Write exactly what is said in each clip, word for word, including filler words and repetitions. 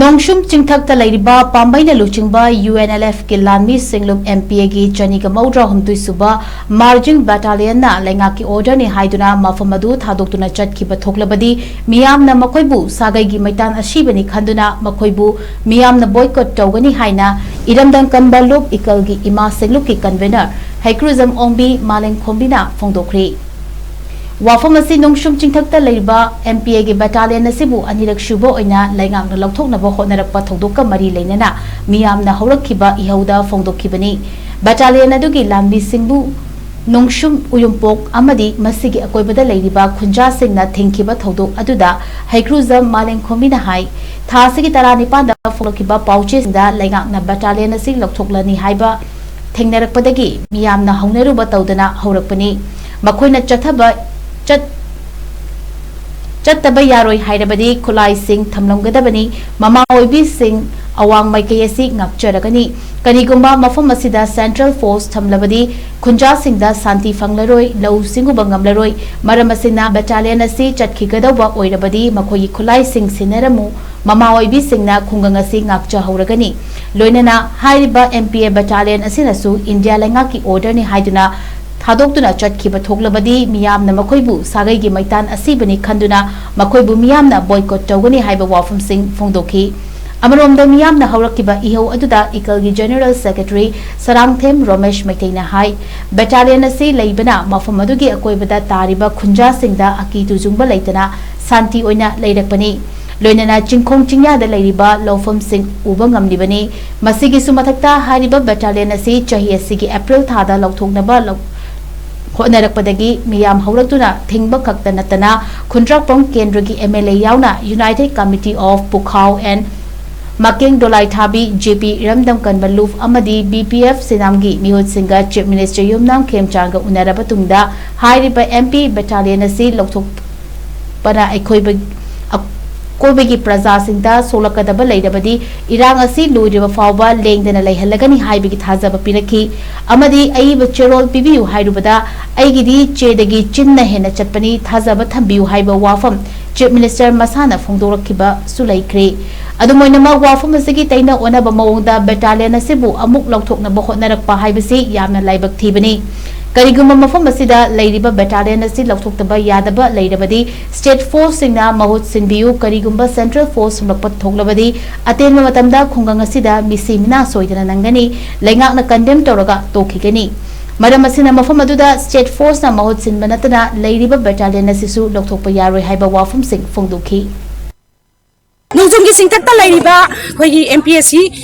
ꯅꯣꯡꯁꯨꯝ ꯆꯤꯡꯊꯛꯇ ꯂꯩꯔꯤꯕ ꯄꯥꯝꯕꯩꯅ ꯂꯨꯆꯤꯡꯕ UNLFꯀꯤ ꯂꯥꯟꯃꯤ ꯁꯤꯡꯂꯨꯞ MPAꯒꯤ ꯆꯅꯤꯒ ꯃꯧꯗ꯭ꯔꯥ ꯍꯨꯝꯗꯣꯏ ꯁꯨꯕ Marching Battalionꯅ ꯂꯩꯉꯥꯛꯀꯤ orderꯅꯤ ꯍꯥꯏꯗꯨꯅ ꯃꯐꯝ ꯑꯗꯨ ꯊꯥꯗꯣꯛꯇꯨꯅ ꯆꯠꯈꯤꯕ ꯊꯣꯛꯂꯕꯗꯤ ꯃꯤꯌꯥꯝꯅ ꯃꯈꯣꯏꯕꯨ ꯁꯥꯒꯩꯒꯤ ꯃꯩꯇꯥꯟ ꯑꯁꯤꯕꯅꯤ ꯈꯟꯗꯨꯅ ꯃꯈꯣꯏꯕꯨ ꯃꯤꯌꯥꯝꯅ boycott ꯇꯧꯒꯅꯤ ꯍꯥꯏꯅ ꯏꯔꯝꯗꯝ ꯀꯟꯕ ꯂꯨꯞ ꯏꯀꯜꯒꯤ ꯏꯃꯥ ꯁꯤꯡꯂꯨꯞꯀꯤ convener ꯍꯩꯀ꯭ꯔꯨꯖꯝ ꯑꯣꯡꯕꯤ ꯃꯥꯂꯦꯝꯈꯣꯝꯕꯤꯅ ꯐꯣꯡꯗꯣꯛꯈ꯭ꯔꯤ꯫ ꯋꯥꯐꯝ ꯑꯁꯤ ꯅꯣꯡꯁꯨꯝ ꯆꯤꯡꯊꯛꯇ ꯂꯩꯔꯤꯕ MPAꯒꯤ battalion ꯑꯁꯤꯕꯨ ꯑꯅꯤꯔꯛ ꯁꯨꯕ ꯑꯣꯏꯅ ꯂꯩꯉꯥꯛꯅ ꯂꯧꯊꯣꯛꯅꯕ ꯍꯣꯠꯅꯔꯛꯄ ꯊꯧꯗꯣꯛꯀ ꯃꯔꯤ ꯂꯩꯅꯅ ꯃꯤꯌꯥꯝꯅ ꯍꯧꯔꯛꯈꯤꯕ ꯏꯍꯧꯗ ꯐꯣꯡꯗꯣꯛꯈꯤꯕꯅꯤ꯫ Battalion ꯑꯗꯨꯒꯤ ꯂꯥꯟꯃꯤꯁꯤꯡꯕꯨ ꯅꯣꯡꯁꯨꯝ, ꯎꯌꯨꯝꯄꯣꯛ ꯑꯃꯗꯤ ꯃꯁꯤꯒꯤ ꯑꯀꯣꯏꯕꯗ ꯂꯩꯔꯤꯕ ꯈꯨꯟꯖꯥꯁꯤꯡꯅ ꯊꯤꯡꯈꯤꯕ ꯊꯧꯗꯣꯛ ꯑꯗꯨꯗ ꯍꯩꯀ꯭ꯔꯨꯖꯝ ꯃꯥꯂꯦꯝꯈꯣꯝꯕꯤꯅ ꯍꯥꯏ, ꯊꯥ ꯑꯁꯤꯒꯤ ꯇꯔꯥꯅꯤꯄꯥꯟꯗ ꯐꯣꯡꯂꯛꯈꯤꯕ ꯄꯥꯎꯆꯦꯁꯤꯡꯗ ꯂꯩꯉꯥꯛꯅ battalion ꯑꯁꯤ ꯂꯧꯊꯣꯛꯂꯅꯤ ꯍꯥꯏꯕ ꯊꯦꯡꯅꯔꯛꯄꯗꯒꯤ ꯃꯤꯌꯥꯝꯅ ꯍꯧꯅꯔꯨꯕ ꯇꯧꯗꯅ ꯍꯧꯔꯛꯄꯅꯤ꯫ ꯃꯈꯣꯏꯅ ꯆꯠꯊꯕ, ꯆꯠ-, ꯆꯠꯇꯕ ꯌꯥꯔꯣꯏ ꯍꯥꯏꯔꯕꯗꯤ ꯈꯨꯠꯂꯥꯏꯁꯤꯡ ꯊꯝꯂꯝꯒꯗꯕꯅꯤ꯫ ꯃꯃꯥ ꯑꯣꯏꯕꯤꯁꯤꯡ ꯑꯋꯥꯡ ꯃꯥꯏꯀꯩ ꯑꯁꯤ ꯉꯥꯛꯆꯔꯒꯅꯤ꯫ ꯀꯔꯤꯒꯨꯝꯕ ꯃꯐꯝ ꯑꯁꯤꯗ central force ꯊꯝꯂꯕꯗꯤ ꯈꯨꯟꯖꯥꯁꯤꯡꯗ ꯁꯥꯟꯇꯤ ꯐꯪꯂꯔꯣꯏ, ꯂꯧꯎ ꯁꯤꯡꯎꯕ ꯉꯝꯂꯔꯣꯏ꯫ ꯃꯔꯝ ꯑꯁꯤꯅ battalion ꯑꯁꯤ ꯆꯠꯈꯤꯒꯗꯧꯕ ꯑꯣꯏꯔꯕꯗꯤ ꯃꯈꯣꯏꯒꯤ ꯈꯨꯠꯂꯥꯏꯁꯤꯡ ꯁꯤꯟꯅꯔꯝꯃꯨ꯫ ꯃꯃꯥ ꯑꯣꯏꯕꯤꯁꯤꯡꯅ ꯈꯨꯡꯒꯪ ꯑꯁꯤ ꯉꯥꯛꯆꯍꯧꯔꯒꯅꯤ꯫ ꯂꯣꯏꯅꯅ ꯍꯥꯏꯔꯤꯕ MPA battalion ꯑꯁꯤꯅꯁꯨ ꯏꯟꯗꯤꯌꯥ ꯂꯩꯉꯥꯛꯀꯤ orderꯅꯤ ꯍꯥꯏꯗꯨꯅ ꯊꯥꯗꯣꯛꯇꯨꯅ ꯆꯠꯈꯤꯕ ꯊꯣꯛꯂꯕꯗꯤ ꯃꯤꯌꯥꯝꯅ ꯃꯈꯣꯏꯕꯨ ꯁꯥꯒꯩꯒꯤ ꯃꯩꯇꯥꯟ ꯑꯁꯤꯕꯅꯤ ꯈꯟꯗꯨꯅ ꯃꯈꯣꯏꯕꯨ ꯃꯤꯌꯥꯝꯅ boycott ꯇꯧꯒꯅꯤ ꯍꯥꯏꯕ ꯋꯥꯐꯝꯁꯤꯡ ꯐꯣꯡꯗꯣꯛꯈꯤ꯫ ꯑꯃꯔꯣꯝꯗ ꯃꯤꯌꯥꯝꯅ ꯍꯧꯔꯛꯈꯤꯕ ꯏꯍꯧ ꯑꯗꯨꯗ ꯏꯀꯜꯒꯤ General Secretary ꯁꯔꯥꯡꯊꯦꯝ ꯔꯣꯃꯦꯁ ꯃꯩꯇꯩꯅ ꯍꯥꯏ, battalion ꯑꯁꯤ ꯂꯩꯕꯅ ꯃꯐꯝ ꯑꯗꯨꯒꯤ ꯑꯀꯣꯏꯕꯗ ꯇꯥꯔꯤꯕ ꯈꯨꯟꯖꯥꯁꯤꯡꯗ ꯑꯀꯤ ꯇꯨꯖꯨꯡꯕ ꯂꯩꯇꯅ ꯁꯥꯟꯇꯤ ꯑꯣꯏꯅ ꯂꯩꯔꯛꯄꯅꯤ꯫ ꯂꯣꯏꯅꯅ ꯆꯤꯡꯈꯣꯡ ꯆꯤꯡꯌꯥꯗ ꯂꯩꯔꯤꯕ ꯂꯧꯐꯝꯁꯤꯡ ꯎꯕ ꯉꯝꯂꯤꯕꯅꯤ꯫ ꯃꯁꯤꯒꯤꯁꯨ ꯃꯊꯛꯇ ꯍꯥꯏꯔꯤꯕ battalion ꯑꯁꯤ ꯆꯍꯤ ꯑꯁꯤꯒꯤ April ꯊꯥꯗ ꯂꯧꯊꯣꯛꯅꯕ ꯂꯧ-, ꯍꯣꯠꯅꯔꯛꯄꯗꯒꯤ ꯃꯤꯌꯥꯝ ꯍꯧꯔꯛꯇꯨꯅ ꯊꯤꯡꯕ ꯈꯛꯇ ꯅꯠꯇꯅ ꯈꯨꯟꯗ꯭ꯔꯥꯛꯄꯝ ꯀꯦꯟꯗ꯭ꯔꯒꯤ MLA ꯌꯥꯎꯅ United Committee of Pukhao and ꯃꯀꯦꯡ ꯗꯣꯂꯥꯏꯊꯥꯕꯤ, JP ꯏꯔꯝꯗꯝ ꯀꯟꯕ ꯂꯨꯞ ꯑꯃꯗꯤ BPF ꯁꯤꯅꯥꯝꯒꯤ ꯃꯤꯍꯨꯠꯁꯤꯡꯒ Chief Minister ꯌꯨꯝꯅꯥꯝ ꯈꯦꯝꯆꯥꯟꯒ ꯎꯅꯔꯕ ꯇꯨꯡꯗ ꯍꯥꯏꯔꯤꯕ MP battalion ꯑꯁꯤ ꯂꯧꯊꯣꯛꯄꯅ ꯑꯩꯈꯣꯏꯕ-, ꯑꯀꯣꯏꯕꯒꯤ ꯄ꯭ꯔꯖꯥꯁꯤꯡꯗ ꯁꯣꯛꯂꯛꯀꯗꯕ ꯂꯩꯔꯕꯗꯤ ꯏꯔꯥꯡ ꯑꯁꯤ ꯂꯣꯏꯗ꯭ꯔꯤꯕ ꯐꯥꯎꯕ ꯂꯦꯡꯗꯅ ꯂꯩꯍꯜꯂꯒꯅꯤ ꯍꯥꯏꯕꯒꯤ ꯊꯥꯖꯕ ꯄꯤꯔꯛꯈꯤ꯫ ꯑꯃꯗꯤ ꯑꯏꯕ ꯆꯦꯔꯣꯜ ꯄꯤꯕꯤꯌꯨ ꯍꯥꯏꯔꯨꯕꯗ ꯑꯩꯒꯤꯗꯤ ꯆꯦꯗꯒꯤ ꯆꯤꯟꯅ ꯍꯦꯟꯅ ꯆꯠꯄꯅꯤ, ꯊꯥꯖꯕ ꯊꯝꯕꯤꯌꯨ ꯍꯥꯏꯕ ꯋꯥꯐꯝ Chief Minister ꯃꯁꯥꯅ ꯐꯣꯡꯗꯣꯔꯛꯈꯤꯕꯁꯨ ꯂꯩꯈ꯭ꯔꯦ꯫ ꯑꯗꯨꯝ ꯑꯣꯏꯅꯃꯛ, ꯋꯥꯐꯝ ꯑꯁꯤꯒꯤ ꯇꯩꯅ ꯑꯣꯟꯅꯕ ꯃꯑꯣꯡꯗ battalion ꯑꯁꯤꯕꯨ ꯑꯃꯨꯛ ꯂꯧꯊꯣꯛꯅꯕ ꯍꯣꯠꯅꯔꯛꯄ ꯍꯥꯏꯕꯁꯤ ꯌꯥꯝꯅ ꯂꯥꯏꯕꯛ ꯊꯤꯕꯅꯤ꯫ ꯀꯔꯤꯒꯨꯝꯕ ꯃꯐꯝ ꯑꯁꯤꯗ ꯂꯩꯔꯤꯕ battalion ꯑꯁꯤ ꯂꯧꯊꯣꯛꯇꯕ ꯌꯥꯗꯕ ꯂꯩꯔꯕꯗꯤ, state forceꯁꯤꯡꯅ ꯃꯍꯨꯠ ꯁꯤꯟꯕꯤꯌꯨ꯫ ꯀꯔꯤꯒꯨꯝꯕ central force ꯍꯣꯡꯂꯛꯄ ꯊꯣꯛꯂꯕꯗꯤ, ꯑꯇꯦꯟꯕ ꯃꯇꯝꯗ ꯈꯨꯡꯒꯪ ꯑꯁꯤꯗ ꯃꯤꯁꯤ ꯃꯤꯅꯥ ꯁꯣꯏꯗꯅ ꯅꯪꯒꯅꯤ꯫ ꯂꯩꯉꯥꯛꯅ condemn ꯇꯧꯔꯒ ꯇꯣꯛꯈꯤꯒꯅꯤ꯫ ꯃꯔꯝ ꯑꯁꯤꯅ, ꯃꯐꯝ ꯑꯗꯨꯗ state forceꯅ ꯃꯍꯨꯠ ꯁꯤꯟꯕ ꯅꯠꯇꯅ ꯂꯩꯔꯤꯕ battalion ꯑꯁꯤꯁꯨ ꯂꯧꯊꯣꯛꯄ ꯌꯥꯔꯣꯏ ꯍꯥꯏꯕ ꯋꯥꯐꯝꯁꯤꯡ ꯐꯣꯡꯗꯣꯛꯈꯤ꯫ ꯅꯣꯡꯖꯨꯝꯒꯤ ꯆꯤꯡꯊꯛꯇ ꯂꯩꯔꯤꯕ ꯑꯩꯈꯣꯏꯒꯤ M P S C,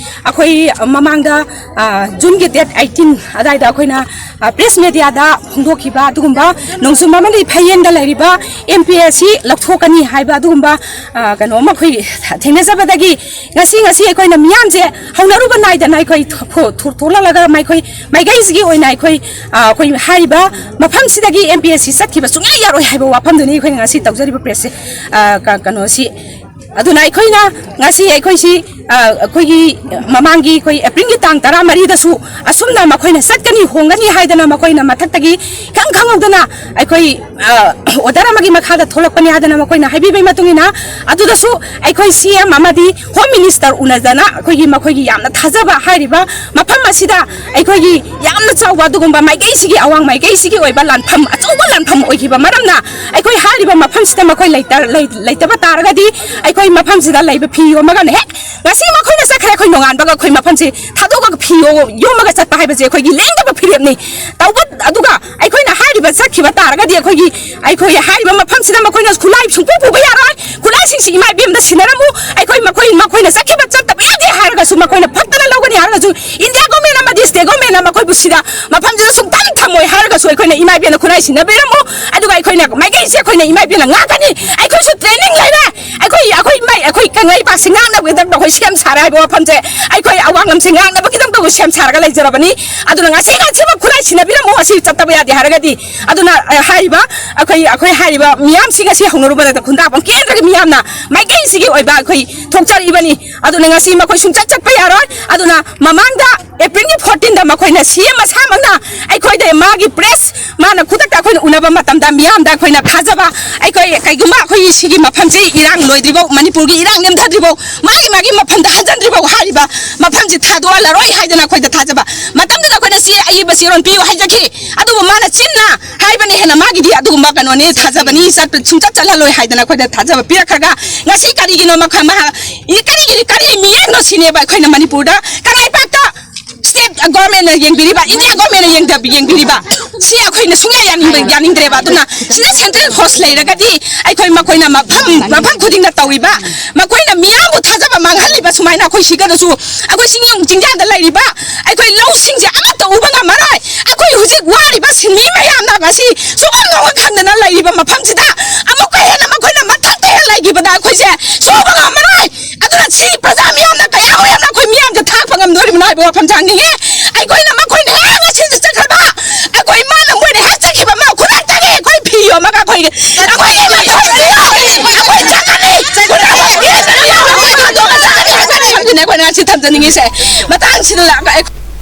ꯑꯩꯈꯣꯏ ꯃꯃꯥꯡꯗ, ꯑ, Juneꯒꯤ date eighteen ꯑꯗꯥꯏꯗ ꯑꯩꯈꯣꯏꯅ, ꯑ, press mediaꯗ ꯐꯣꯡꯗꯣꯛꯈꯤꯕ ꯑꯗꯨꯒꯨꯝꯕ ꯅꯣꯡꯖꯨꯝ ꯑꯃꯗꯤ ꯐꯌꯦꯟꯗ ꯂꯩꯔꯤꯕ M P S C ꯂꯧꯊꯣꯛꯀꯅꯤ ꯍꯥꯏꯕ ꯑꯗꯨꯒꯨꯝꯕ, ꯑ, ꯀꯩꯅꯣ ꯑꯃ ꯑꯩꯈꯣꯏ ꯊꯦꯡꯅꯖꯕꯗꯒꯤ ꯉꯁꯤ, ꯉꯁꯤ ꯑꯩꯈꯣꯏꯅ ꯃꯤꯌꯥꯝꯁꯦ ꯍꯧꯅꯔꯨꯕ ꯅꯥꯏꯗꯅ ꯑꯩꯈꯣꯏ ꯊꯣ-, ꯊꯣ-, ꯊꯣꯛꯂꯛꯂꯒ ꯃꯥꯏꯈꯣꯏ ꯃꯥꯏꯀꯩꯁꯤꯒꯤ ꯑꯣꯏꯅ ꯑꯩꯈꯣꯏ, ꯑ, ꯑꯩꯈꯣꯏ ꯍꯥꯏꯔꯤꯕ ꯃꯐꯝꯁꯤꯗꯒꯤ M P S C ꯆꯠꯈꯤꯕ ꯁꯨꯡꯌꯥ ꯌꯥꯔꯣꯏ ꯍꯥꯏꯕ ꯋꯥꯐꯝꯗꯨꯅꯤ ꯑꯩꯈꯣꯏꯅ ꯉꯁꯤ ꯇꯧꯖꯔꯤꯕ pressꯁꯦ, ꯑ, ꯀ-, ꯀꯩꯅꯣꯁꯤ꯫ ꯑꯗꯨꯅ ꯑꯩꯈꯣꯏꯅ ꯉꯁꯤ ꯑꯩꯈꯣꯏꯁꯤ, ꯑ, ꯑꯩꯈꯣꯏꯒꯤ ꯃꯃꯥꯡꯒꯤ ꯑꯩꯈꯣꯏ Aprilꯒꯤ ꯇꯥꯡ ꯇꯔꯥꯃꯔꯤꯗꯁꯨ ꯑꯁꯨꯝꯅ ꯃꯈꯣꯏꯅ ꯆꯠꯀꯅꯤ, ꯍꯣꯡꯒꯅꯤ ꯍꯥꯏꯗꯅ ꯃꯈꯣꯏꯅ ꯃꯊꯛꯇꯒꯤ ꯏꯈꯪ ꯈꯪꯍꯧꯗꯅ ꯑꯩꯈꯣꯏ, ꯑ, order ꯑꯃꯒꯤ ꯃꯈꯥꯗ ꯊꯣꯛꯂꯛꯄꯅꯤ ꯍꯥꯏꯗꯅ ꯃꯈꯣꯏꯅ ꯍꯥꯏꯕꯤꯕꯒꯤ ꯃꯇꯨꯡ ꯏꯟꯅ, ꯑꯗꯨꯗꯁꯨ ꯑꯩꯈꯣꯏ C M ꯑꯃꯗꯤ Home Minister ꯎꯅꯗꯅ ꯑꯩꯈꯣꯏꯒꯤ ꯃꯈꯣꯏꯒꯤ ꯌꯥꯝꯅ ꯊꯥꯖꯕ ꯍꯥꯏꯔꯤꯕ ꯃꯐꯝ ꯑꯁꯤꯗ ꯑꯩꯈꯣꯏꯒꯤ ꯌꯥꯝꯅ ꯆꯥꯎꯕ ꯑꯗꯨꯒꯨꯝꯕ ꯃꯥꯏꯀꯩꯁꯤꯒꯤ, ꯑꯋꯥꯡ ꯃꯥꯏꯀꯩꯁꯤꯒꯤ ꯑꯣꯏꯕ ꯂꯥꯟꯐꯝ, ꯑꯆꯧꯕ ꯂꯥꯟꯐꯝ ꯑꯣꯏꯈꯤꯕ ꯃꯔꯝꯅ, ꯑꯩꯈꯣꯏ ꯍꯥꯏꯔꯤꯕ ꯃꯐꯝꯁꯤꯗ ꯃꯈꯣꯏ ꯂꯩꯇ-, ꯂꯩ-, ꯂꯩꯇꯕ ꯇꯥꯔꯒꯗꯤ, ꯑꯩꯈꯣꯏ ꯃꯐꯝꯁꯤꯗ ꯂꯩꯕ ꯐꯤ ꯌꯣꯝꯃꯒꯅ ꯍꯦꯛ ꯉꯁꯤ ꯃꯈꯣꯏꯅ ꯆꯠꯈ꯭ꯔꯦ, ꯑꯩꯈꯣꯏ ꯅꯣꯡꯉꯥꯟꯕꯒ ꯑꯩꯈꯣꯏ ꯃꯐꯝꯁꯤ ꯊꯥꯗꯣꯛꯑꯒ ꯐꯤ ꯌꯣ-, ꯌꯣꯝꯃꯒ ꯆꯠꯄ ꯍꯥꯏꯕꯁꯦ ꯑꯩꯈꯣꯏꯒꯤ ꯂꯦꯡꯗꯕ ꯐꯤꯔꯦꯞꯅꯤ꯫ ꯇꯧꯕ ꯑꯗꯨꯒ ꯑꯩꯈꯣꯏꯅ ꯍꯥꯏꯔꯤꯕ ꯆꯠꯈꯤꯕ ꯇꯥꯔꯒꯗꯤ, ꯑꯩꯈꯣꯏꯒꯤ, ꯑꯩꯈꯣꯏ ꯍꯥꯏꯔꯤꯕ ꯃꯐꯝꯁꯤꯗ ꯃꯈꯣꯏꯅ ꯈꯨꯠꯂꯥꯏ ꯁꯨꯡꯄꯨ ꯄꯨꯕ ꯌꯥꯔꯣꯏ꯫ ꯈꯨꯠꯂꯥꯏꯁꯤꯡꯁꯤ ꯏꯃꯥ ꯏꯕꯦꯝꯗ ꯁꯤꯟꯅꯔꯝꯃꯨ꯫ ꯑꯩꯈꯣꯏ ꯃꯈꯣꯏ, ꯃꯈꯣꯏꯅ ꯆꯠꯈꯤꯕ ꯆꯠꯇꯕ ꯌꯥꯗꯦ ꯍꯥꯏꯔꯒꯁꯨ, ꯃꯈꯣꯏꯅ ꯐꯠꯇꯅ ꯂꯧꯒꯅꯤ ꯍꯥꯏꯔꯒꯁꯨ, India government ꯑꯃꯗꯤ state government ꯃꯈꯣꯏꯕꯨ ꯁꯤꯗ ꯃꯐꯝꯁꯤꯗ ꯁꯨꯡꯊꯝ ꯊꯝꯃꯣꯏ ꯍꯥꯏꯔꯒꯁꯨ, ꯑꯩꯈꯣꯏꯅ ꯏꯃꯥ ꯏꯕꯦꯝꯅ ꯈꯨꯠꯂꯥꯏ ꯁꯤꯟꯅꯕꯤꯔꯝꯃꯨ꯫ ꯑꯗꯨꯒ ꯑꯩꯈꯣꯏꯅ ꯃꯥꯏꯀꯩꯁꯦ ꯑꯩꯈꯣꯏꯅ ꯏꯃꯥ ꯏꯕꯦꯝꯅ ꯉꯥꯛꯀꯅꯤ꯫ ꯑꯩꯈꯣꯏꯁꯨ training ꯂꯩꯔꯦ꯫ ꯑꯩꯈꯣꯏ, ꯑꯩꯈꯣꯏ ꯃꯥꯏ-, ꯑꯩꯈꯣꯏ ꯀꯪꯂꯩꯄꯥꯛꯁꯤ ꯉꯥꯛꯅꯕꯒꯤꯗꯃꯛꯇ ꯑꯩꯈꯣꯏ ꯁꯦꯝ ꯁꯥꯔꯦ ꯍꯥꯏꯕ ꯋꯥꯐꯝꯁꯦ, ꯑꯩꯈꯣꯏ ꯑꯋꯥꯡ ꯂꯝꯁꯦ ꯉꯥꯛꯅꯕꯒꯤꯗꯃꯛꯇ ꯑꯩꯈꯣꯏ ꯁꯦꯝ ꯁꯥꯔꯒ ꯂꯩꯖꯔꯕꯅꯤ꯫ ꯑꯗꯨꯅ ꯉꯁꯤ ꯉꯁꯤꯃꯛ ꯈꯨꯠꯂꯥꯏ ꯁꯤꯟꯅꯕꯤꯔꯝꯃꯨ, ꯑꯁꯤ ꯆꯠꯇꯕ ꯌꯥꯗꯦ ꯍꯥꯏꯔꯒꯗꯤ꯫ ꯑꯗꯨꯅ, ꯑ, ꯍꯥꯏꯔꯤꯕ ꯑꯩꯈꯣꯏ, ꯑꯩꯈꯣꯏ ꯍꯥꯏꯔꯤꯕ ꯃꯤꯌꯥꯝꯁꯤꯡ ꯑꯁꯤ ꯍꯧꯅꯔꯨꯕꯗ ꯈꯨꯟꯗ꯭ꯔꯥꯛꯄꯝ ꯀꯦꯟꯗ꯭ꯔꯒꯤ ꯃꯤꯌꯥꯝꯅ ꯃꯥꯏꯀꯩꯁꯤꯒꯤ ꯑꯣꯏꯕ ꯑꯩꯈꯣꯏ ꯊꯣꯛꯆꯔꯛꯏꯕꯅꯤ꯫ ꯑꯗꯨꯅ ꯉꯁꯤ ꯃꯈꯣꯏ ꯁꯨꯡꯆꯠ ꯆꯠꯄ ꯌꯥꯔꯣꯏ꯫ ꯑꯗꯨꯅ ꯃꯃꯥꯡꯗ ꯑꯦꯄ꯭ꯔꯤꯜꯒꯤ fourteenꯗ ꯃꯈꯣꯏꯅ ꯁꯤ ꯑꯦꯝ ꯃꯁꯥꯃꯛꯅ ꯑꯩꯈꯣꯏꯗ ꯃꯥꯒꯤ ꯄ꯭ꯔꯦꯁ ꯃꯥꯅ ꯈꯨꯗꯛꯇ ꯑꯩꯈꯣꯏꯅ ꯎꯅꯕ ꯃꯇꯝꯗ ꯃꯤꯌꯥꯝꯗ ꯑꯩꯈꯣꯏꯅ ꯊꯥꯖꯕ, ꯑꯩꯈꯣꯏ ꯀꯩꯒꯨꯝꯕ ꯑꯩꯈꯣꯏꯒꯤ ꯁꯤꯒꯤ ꯃꯐꯝꯁꯤ ꯏꯔꯥꯡ ꯂꯣꯏꯗ꯭ꯔꯤꯐꯥꯎ, ꯃꯅꯤꯄꯨꯔꯒꯤ ꯏꯔꯥꯡ ꯅꯦꯝꯊꯗ꯭ꯔꯤꯐꯥꯎ, ꯃꯥꯒꯤ ꯃꯥꯒꯤ ꯃꯐꯝꯗ ꯍꯟꯖꯤꯟꯗ꯭ꯔꯤꯐꯥꯎ ꯍꯥꯏꯔꯤꯕ ꯃꯐꯝꯁꯤ ꯊꯥꯗꯣꯛꯍꯜꯂꯔꯣꯏ ꯍꯥꯏꯗꯅ ꯑꯩꯈꯣꯏꯗ ꯊꯥꯖꯕ꯫ ꯃꯇꯝꯗꯨꯗ ꯑꯩꯈꯣꯏꯅ ꯁꯤ ꯑꯏꯕ ꯆꯦꯔꯣꯜ ꯄꯤꯌꯨ ꯍꯥꯏꯖꯈꯤ꯫ ꯑꯗꯨꯕꯨ ꯃꯥꯅ ꯆꯤꯟꯅ ꯍꯥꯏꯕꯅ ꯍꯦꯟꯅ ꯃꯥꯒꯤꯗꯤ ꯑꯗꯨꯒꯨꯝꯕ ꯀꯩꯅꯣꯅꯤ, ꯊꯥꯖꯕꯅꯤ, ꯆꯠꯄ ꯁꯨꯡꯆꯠ ꯆꯠꯍꯜꯂꯣꯏ ꯍꯥꯏꯗꯅ ꯑꯩꯈꯣꯏꯗ ꯊꯥꯖꯕ ꯄꯤꯔꯛꯈ꯭ꯔꯒ ꯉꯁꯤ ꯀꯔꯤꯒꯤꯅꯣ ꯃꯈꯜ ꯃꯍꯥꯛ ꯏ-, ꯀꯔꯤꯒꯤ ꯀꯔꯤ ꯃꯤꯠꯌꯦꯡꯅꯣ ꯁꯤꯅꯦꯕ ꯑꯩꯈꯣꯏꯅ ꯃꯅꯤꯄꯨꯔꯗ ꯀꯪꯂꯩꯄꯥꯛꯇ ꯁ꯭ꯇꯦꯠ ꯒꯣꯔꯃꯦꯟꯅ ꯌꯦꯡꯕꯤꯔꯤꯕ, ꯏꯟꯗꯤꯌꯥ ꯒꯣꯔꯃꯦꯟꯅ ꯌꯦꯡꯗꯕ-, ꯌꯦꯡꯕꯤꯔꯤꯕ ꯁꯤ ꯑꯩꯈꯣꯏꯅ ꯁꯨꯡꯌꯥ ꯌꯥꯅꯤꯡꯕ, ꯌꯥꯅꯤꯡꯗ꯭ꯔꯦꯕ꯫ ꯑꯗꯨꯅ ꯁꯤꯗ ꯁꯦꯟꯇ꯭ꯔꯦꯜ ꯐꯣꯔꯁ ꯂꯩꯔꯒꯗꯤ ꯑꯩꯈꯣꯏ ꯃꯈꯣꯏꯅ ꯃꯐꯝ ꯃꯐꯝ ꯈꯨꯗꯤꯡꯗ ꯇꯧꯔꯤꯕ, ꯃꯈꯣꯏꯅ ꯃꯤꯌꯥꯝꯕꯨ ꯊꯥꯖꯕ ꯃꯥꯡꯍꯜꯂꯤꯕ ꯁꯨꯃꯥꯏꯅ ꯑꯩꯈꯣꯏ ꯁꯤꯒꯗꯁꯨ ꯑꯩꯈꯣꯏ ꯆꯤꯡꯌꯥꯡ ꯆꯤꯡꯌꯥꯗ ꯂꯩꯔꯤꯕ ꯑꯩꯈꯣꯏ ꯂꯧꯁꯤꯡꯁꯦ ꯑꯃꯠꯇ ꯎꯕ ꯉꯝꯃꯔꯣꯏ꯫ ꯑꯩꯈꯣꯏ ꯍꯧꯖꯤꯛ ꯋꯥꯔꯤꯕ ꯁꯤꯟꯃꯤ ꯃꯌꯥꯝꯅ ꯉꯁꯤ ꯁꯨꯐꯝ ꯅꯣꯝꯕ ꯈꯪꯗꯅ ꯂꯩꯔꯤꯕ ꯃꯐꯝꯁꯤꯗ ꯑꯃꯨꯛꯀ ꯍꯦꯟꯅ ꯃꯈꯣꯏꯅ ꯃꯊꯛꯇ ꯍꯦꯟꯅ ꯂꯩꯈꯤꯕꯗ ꯑꯩꯈꯣꯏꯁꯦ ꯁꯨꯕ ꯉꯝꯃꯔꯣꯏ꯫ ꯑꯗꯨꯅ ꯁꯤ ꯄ꯭ꯔꯖꯥ ꯃꯤꯌꯥꯝꯅ ꯀꯌꯥꯃꯨꯛ ꯌꯥꯝꯅ ꯑꯩꯈꯣꯏ ꯃꯤꯌꯥꯝꯁꯦ ꯊꯥꯛꯄ ꯉꯝꯗꯣꯔꯤꯕꯅꯣ ꯍꯥꯏꯕ ꯋꯥꯐꯝꯁꯦ ꯍꯪꯅꯤꯡꯉꯦ꯫ ꯑꯩꯈꯣꯏꯅ ꯃꯈꯣꯏꯅ ꯍꯦꯛ ꯉꯁꯤꯁꯨ ꯆꯠꯈ꯭ꯔꯕ, ꯑꯩꯈꯣꯏ ꯃꯥꯅ ꯃꯣꯏꯅ ꯍꯦꯛ ꯆꯠꯈꯤꯕ ꯑꯃ ꯈꯨꯗꯛꯇꯒꯤ ꯑꯩꯈꯣꯏ ꯐꯤ ꯌꯣꯝꯃꯒ ꯑꯩꯈꯣꯏꯒꯤ ꯑꯩꯈꯣꯏ ꯃꯊꯧꯁꯤꯗ ꯑꯩꯈꯣꯏ ꯆꯠꯀꯅꯤ꯫ ꯄꯨꯝꯅꯃꯛ ꯌꯦꯡꯒꯅꯤ ꯍꯥꯏꯕ ꯋꯥꯐꯝꯗꯨꯅꯦ ꯑꯩꯈꯣꯏꯅ ꯉꯁꯤ ꯊꯝꯖꯅꯤꯡꯉꯤꯁꯦ꯫ ꯃꯇꯥꯡꯁꯤꯗ ꯂꯥꯛꯑꯒ ꯑꯩꯈꯣꯏ